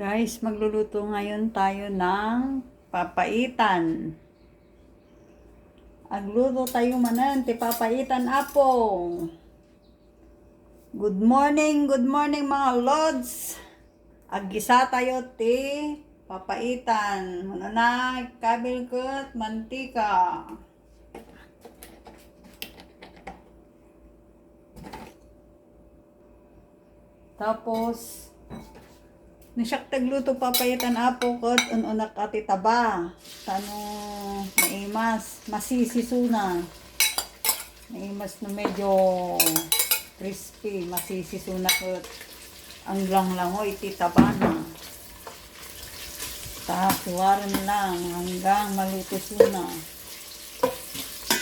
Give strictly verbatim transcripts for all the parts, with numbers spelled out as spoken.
Guys, magluluto ngayon tayo ng papaitan. Agluto tayo manen ti papaitan, Apo. Good morning, good morning, mga lods. Aggisa tayo ti papaitan. Muna na, kabil ket mantika. Tapos, no siak ti agluto, papaitan, Apo, ket un-unak a ti taba. Tano maimas, masisisuna. Maimas no medyo crispy, masisisuna ket ang langlangoy ti tabana. Ta, kiwaren lang hanggang malutusuna.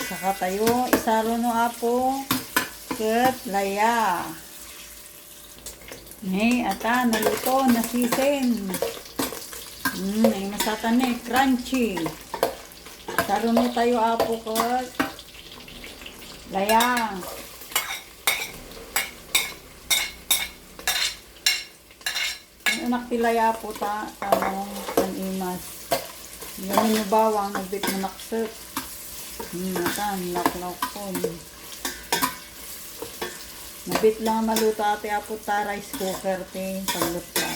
Saka tayo isaruno, Apo, ket laya. Ni, ata, naluto, nasisin. Mm, ay masatan ni, crunchy. Saruno tayo, Apo, ket laya. Ang anak ti laya, Apo, ta, ano, an imas. Yan yung bawang, nagbit mo nakset. Hmm, atan, laklawkon. Nabit lang maluto, ati, Apo, ta rice cooker ti pagluto.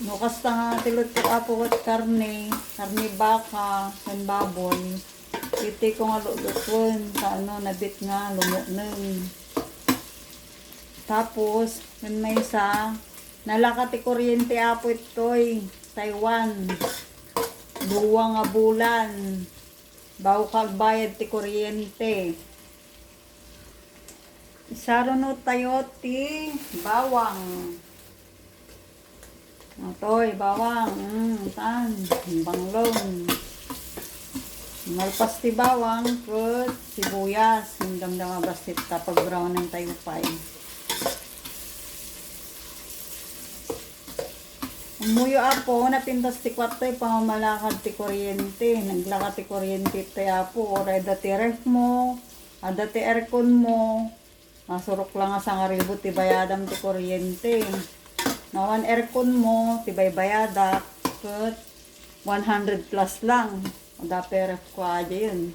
No kasta nga ti luto, Apo, ket karne, karne baka, ken baboy, iti ko nga lulutoen, ta ano, nabit nga lumukneng. Tapos, ken maysa, nalaka ti kuryente, Apo, itoy Taiwan. Dua nga bulan. Bago ka agbayad ti kuryente. Isaruno tayo ti bawang. Atoy, bawang. Mm, tan. Banglon. Malpas ti bawang, ket sibuyas. Damdama bassit ta pag-brownen tayo pay. Umuyo, Apo, napintas ti kuarto, pamamalakad ti kuryente. Naglaka ti kuryente, ti Apo, uray adda ti ref mo, adda ti aircon mo. Masurok lang nga sangaribu ti bayadam ti kuryente. Nawan aircon mo, ti baybayadak, ket one hundred plus lang. Adda pay ref ko, adda yun.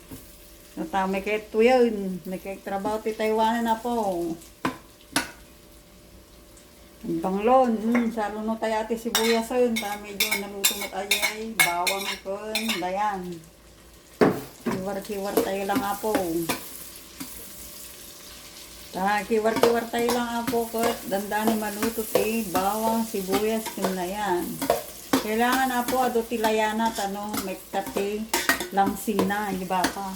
No, ta, may kayat to yun. May kayat trabaho ti Taiwanan, Apo. Banglon, mm, saruno tayo ti sibuyasen, ta medyo naluto met ayay, bawang ken layan. Kiwar-kiwar tayo lang, Apo. Ta, kiwar-kiwar tayo lang, Apo, ket dandani maluto ti bawang, sibuyas, ken layan. Kailangan, Apo, adu ti layana, tano, mekkat ti langsina, di ba ka?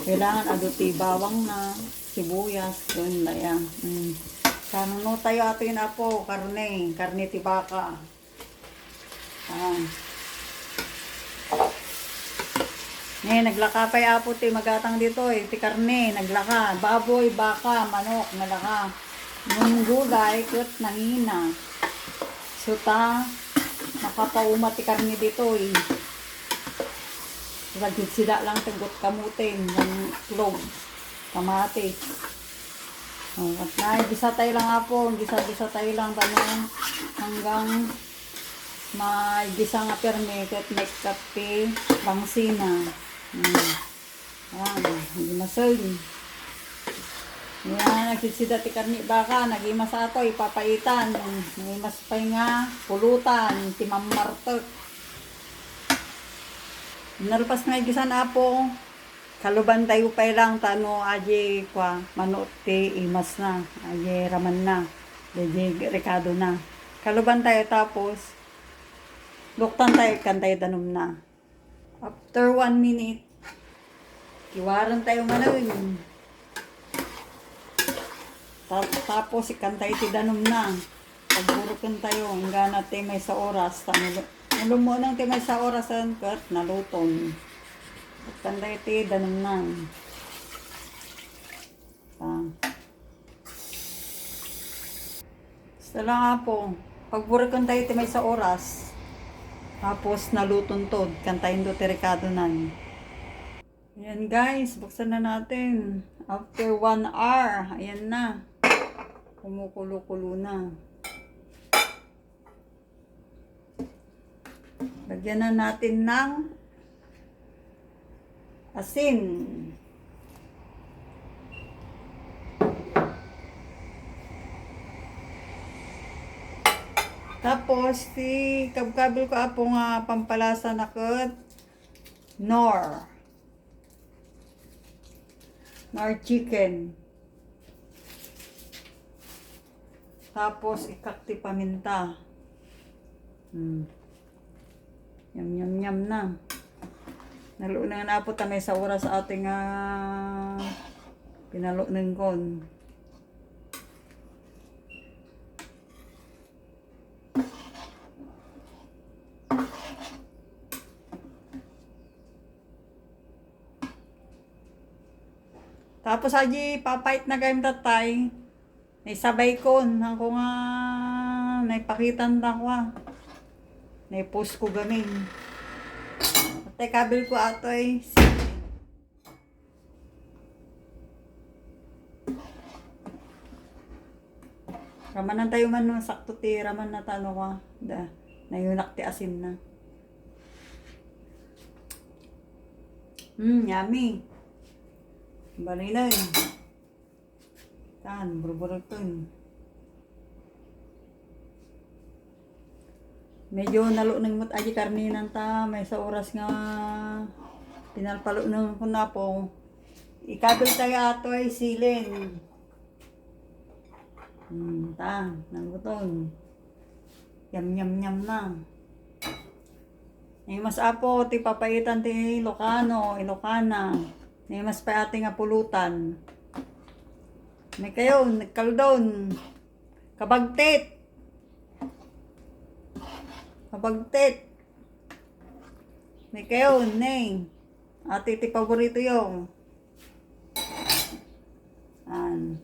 Kailangan adu ti bawang na, sibuyas, ken layan. Mm. Saruno tayo ato yun, Apo, karne, karne ti baka. Ah. Ne, naglaka pay, Apo, ti magatang ditoy, ti karne, naglaka. Baboy, baka, manok, nalaka. Ngem gulay, ket nangina. So ta, makapauma ti karne ditoy. Lagid sida lang ti got kamutin, yung itlog, kamatis. Oh, at na, gisa tayo lang, Apo, gisa-gisa tayo lang, tanong, hanggang maigisa nga permi, ket mekkat ti langsina. Hmm. Ayan, nagimasen. Ayan, nagsisida ti karne baka, nagimas ato, ipapaitan. Nagimas pay nga pulutan, ti mammartek. Nalpas nga igisan, Apo, kaluban tayo pay lang, tano, aji, kwa, mano ti imas na, aji raman na, aji rekado na. Kaluban tayo, tapos, luktan tayo, ikkan tayo danum na. After one minute, kiwaren tayo manen. Ta-, tapos, ikkan tayo ti danum na. Pagburuken tayo, inggana ti maysa oras. Ta-, nulu-, nulumuneng ti maysa orasen, ket naluton. Ikkan tayo ti danum na. Ah. Basta lang, Apo, pagburuken tayo ti maysa oras. Tapos naluton to, ikkan tayo ti rekado na. Ayan guys, buksan na natin. After one hour, ayan na. Kumukulo-kulo na. Lagyan na natin ng asin. Tapos, ti kabkabil ko, Apo, nga pampalasa na ket Knorr. Knorr chicken. Tapos, ikkak ti paminta. Hmm. Yam, yam, yam na. Nalunengan, Apo, ta maysa oras ati nga pinalunengkon. Tapos, adi, papait na gayam tatay. Naisabay kon, ako nga, naipakitan ta ko, ah. Naipost ko gamin. Tay kabil ko atoy. Ramanan tayo man, no, sakto ti raman na tano, ah. Da, nayunak ti asin na. Mm, yummy. Balay na yun. Tan, burburutun. Medyo naluneng met adi karninan ta, maysa oras nga pinalpaluneng ko na po. Ikabil tayo atoy siling. Hmm, ta, nangguton. Yam, yam, yam na. Eh, mas apo, ti papaitan ti Ilocano, Ilocana. Eh, mas pay ati nga pulutan. May kayo, nagkaldon. Kabagtit. Kabagtit. May kayo, ne. Ati ti paborito yung. And,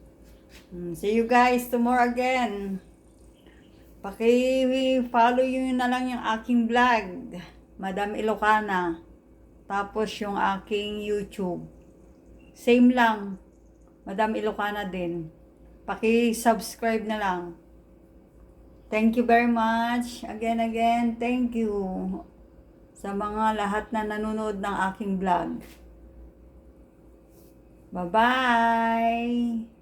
mm, see you guys tomorrow again. Paki-follow yun na lang yung aking vlog, Madam Ilocana. Tapos yung aking YouTube. Same lang, Madam Ilocana din. Paki-subscribe na lang. Thank you very much. Again, again, thank you sa mga lahat na nanonood ng aking vlog. Bye-bye!